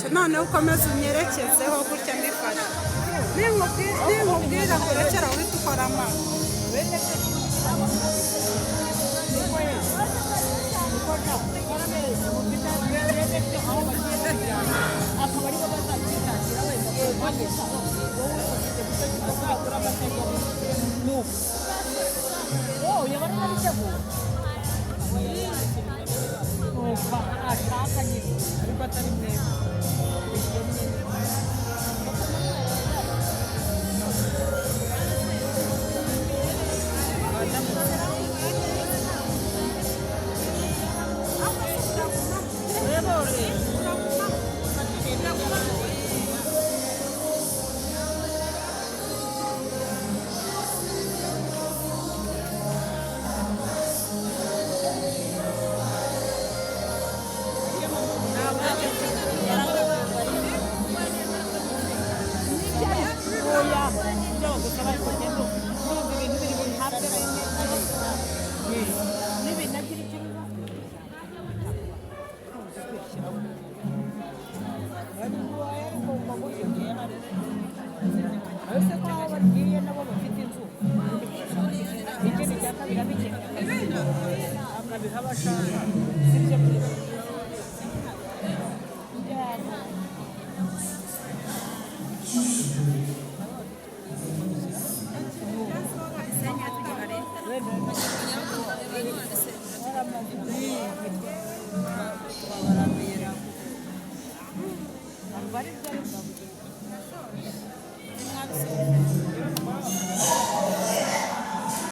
Mbifashe, noneho ukomeze unyerekezeho gutya mbifashe. Ninkubwira ngo urekera, uhite ukora amaso. Akaba aribo bazakitangira wenda bageza wowe ufite gusa azagura amata ya nuko wowe yaba arabiteguye numva ashaka nyine, ariko atari mwebwe. Ibyo nyine. Oya, ibyo bagusaba, ariko ngendo numva ibintu biri buhabwe bene n'ibinagira icyo biba. Uretse ko aho bagiye nabo bafite inzu. Ikindi cya kabiri, abikeneye akabiha abashaka, sibyo byiza.